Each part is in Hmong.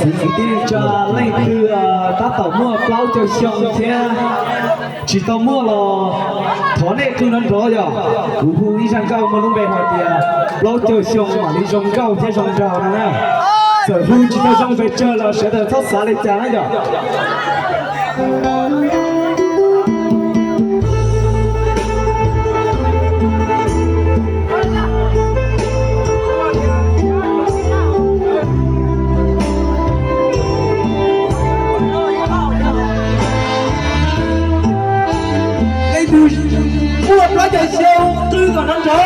Kwv tij neej tsa leej twg tab tom muaj plaub caug xyoo thiab tsis tau muaj los thov nej qw nrov nrov yog kuv hu ib zaj nkauj muaj lub npe hais tias plaub caug xyoo mam li zoo nkauj thiab zoo nraug no na. Txawm hu tsis tau zoo pes tsawg los sawv daws txhob xav li cas na yog. Leej twg muaj plaub caug xyoo qw kom nrov nrov.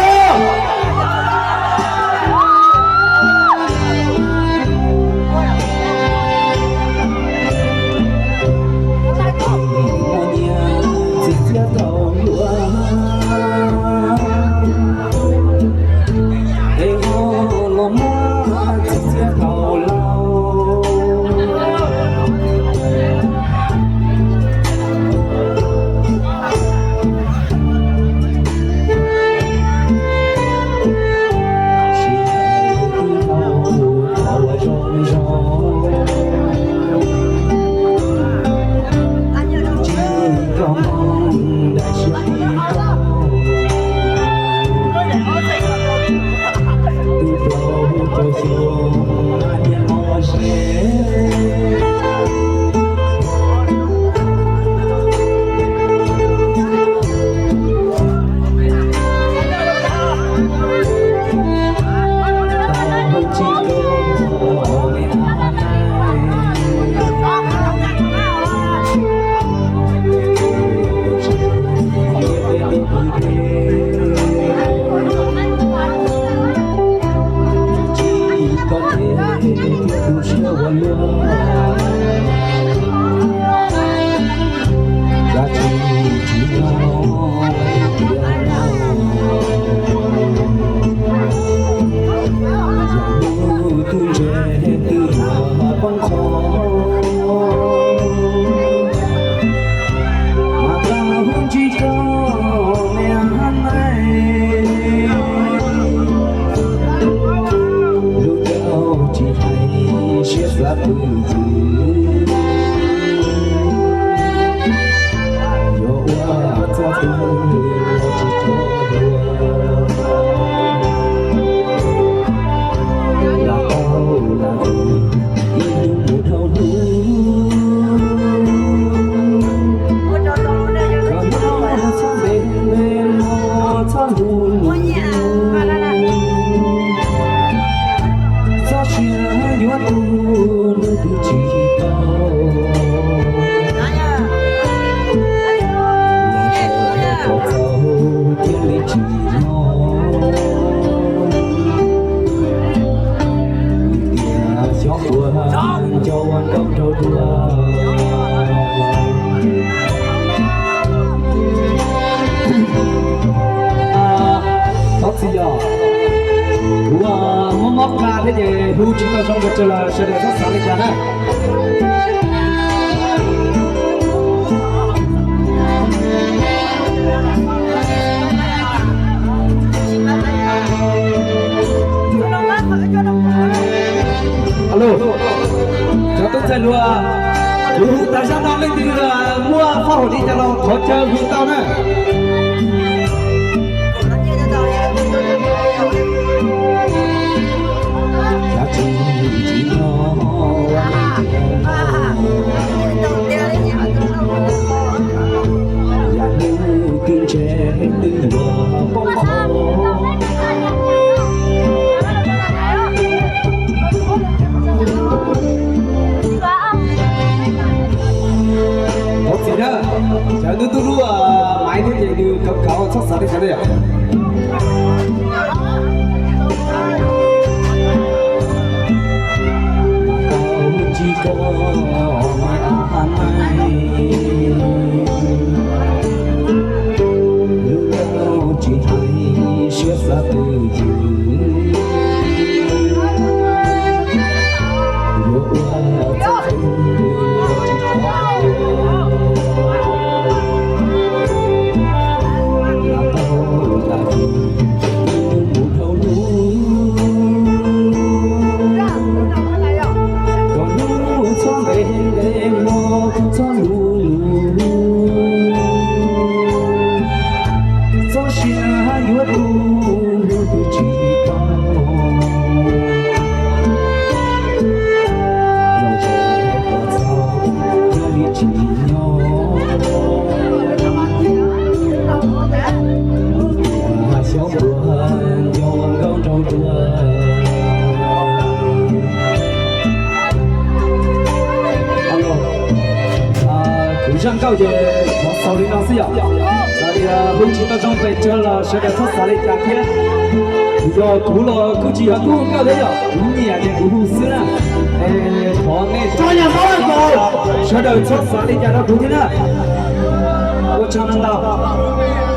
Thov txim yog kuv mob mob qa thiab ces hu tsis tau zoo pes tsawg los sawv daws txhob xav li cas na. Alo, cov tub ntxhais hluas, kuv hu tas zaj no leej twg muaj faj hauv li cas los thov caw hu tau na. Thov txim na, cov nws tub lub maiv thiab ces nws kauv kauv txhob xav li cas na yom. Kuv zaj nkauj ces thov xaus li no xwb yom. Xav tias hu tsis tau zoo pes tsawg los sawv daws txhob xav li cas thiab. Yog kuv los kuj tsis yog tub nkauj thiab yom, kuv nyiam ces kuv hu xwb na. Es thov nej tso yam ntau, sawv daws txhob xav li cas rau kuv thiab na. Ua tsaug ntau.